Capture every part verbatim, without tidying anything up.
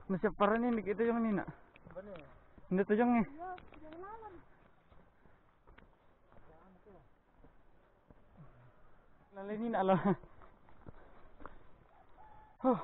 Nasiap parani ini kita yang ini nak. Ini tuh yang nih. Lain ini nak lah. Huh.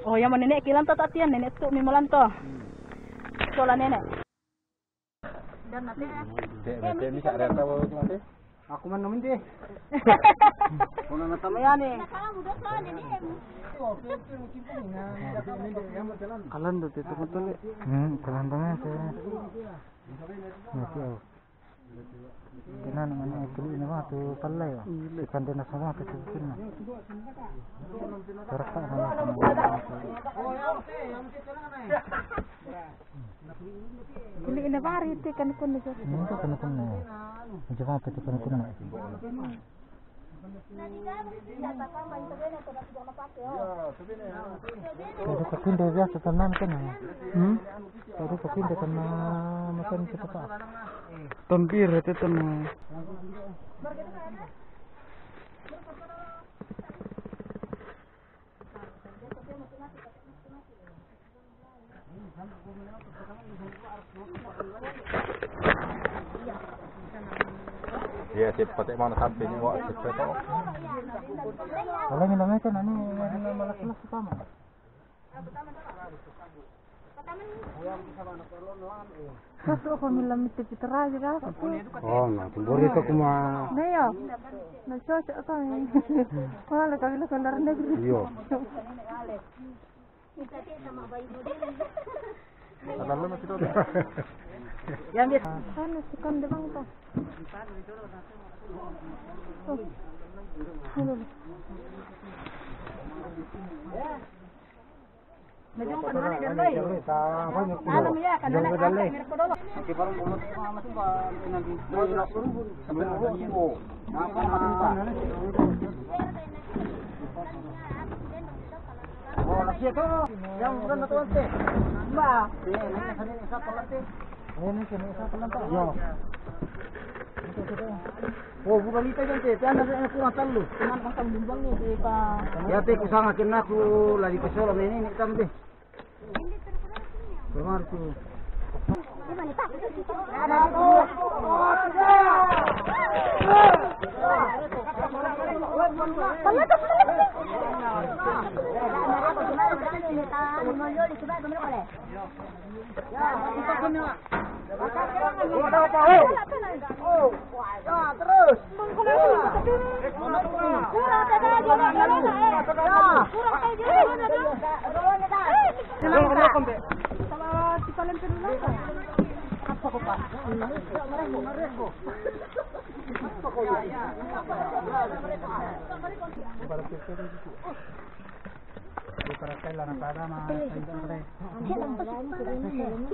Oh, yang mana nenek kilan to tatian, nenek tu mi malanto. Sola nenek. Dan nanti, eh, nanti ini cak rata bawa tu nanti. Aku mana minta? Kau nak tanya ni? Kalan tu tu betul. Hmm, kalan tu tu. Nanti aku. Kena namanya itu ini mah tu palai ya. Ikan dia nak sama tu tu. Terasa nama. Kuli ina bari te kanukun na jati. Ini tu kanukun na. Jawab apa tu kanukun na? Jadi kakin dia biasa tenang kan? Hmm? Jadi kakin dia tenang macam kita tak. Tombir itu tenang. Iya, sip, patek mana sampai ni, wak, sip, patek. Kalau minum itu nani, minum malas malas sama. Satu aku minum itu Citra aja dah. Oh, nah, boleh tu kuma. Dah ya. Nah, cocok kami. Wah, kami lah ke luar negeri. Iya. Ada lu masih tahu. Yang dia. Kan sukan dia bang tuh. Oh. Ini. Oh, lagi itu. Yang bukan betul, teh. Mbak. Iya, ini sana, ini siapa, teh? Ini sini, siapa, teh? Yo. Itu, itu. Oh, bukan itu, teh. Tiada, saya kurang tahu. Cuman pasang bumbang ni, teh, Pak. Ya, teh, kusang akhirnya aku lagi ke Solo, ini, ini, kita, teh. Keluar, teh.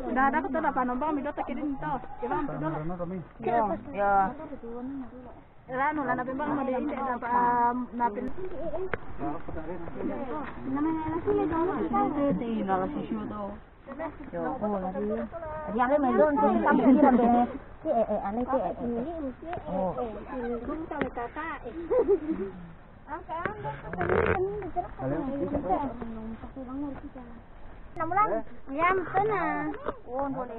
Dah ada betul apa nombor mi dota kidin to. Kidin to. Ya. Ya. Lanu lana pembang mo de inde na pa na pin. Namanya lagi ya dong. Itu itu na la sisyo to. Yo, oh, lagi. Dia le melon tu sampai kira be. Si eh eh ale si eh eh. Oh. Kung sa kakak. Ang kaang ba sa kanya kanina, sarap ka na. Ayun, sa kanya. Kasi bang mo kita. Namulan, yang sana. Oh, boleh.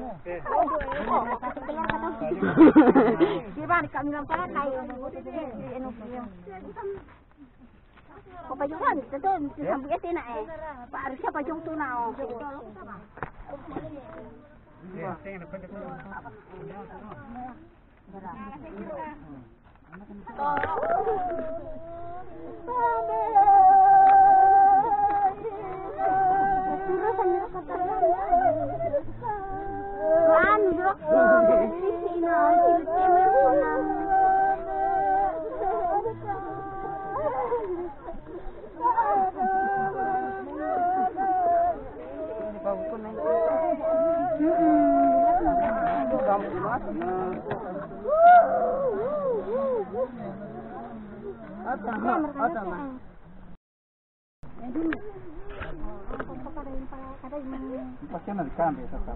Di ba, di kami lang pala tayo. Papayungan, ito, ito, sambuya tina eh. Paari siya payung tuna, oh. Pakai na di cambio, esa está.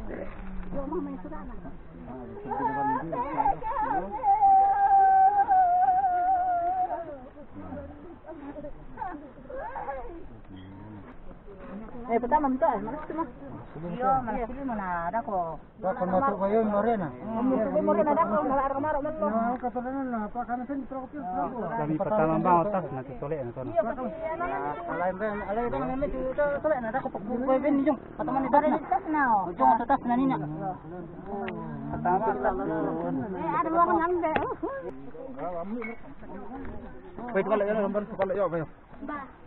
Eh, pertama minta, eh, mana situ mah? Iyo, mana situ mana ada ko. Ba, kono tu ba yo Morena. Morena ada ko, mala ada maro melo. Iyo, kata na pa kana sen trok. Kami pertama ba tas na tu tole na kono. Alai ben, alai ben, meme tu tole na ada ko pukul ben ni jung. Kata mana tas na? Jung kata tas na ni na. Pertama tas. Eh, ada ruang ngambil. Wait, kalau ya gambar kalau ya, ayo.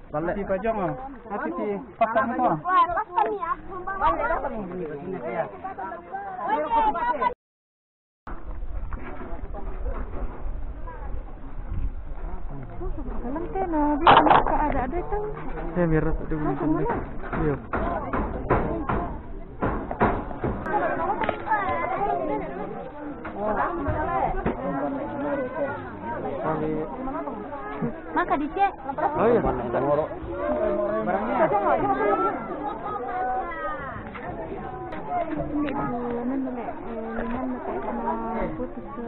Balik. Di Pajong, ah. Nanti di pasar itu, ah. Nanti nabi ka ada ada tu. Ya, mirip ada guna. Iya. Maka dicek. Oh iya. Barangnya. Ini tu, nanu le, eh, limau nak kena putus tu.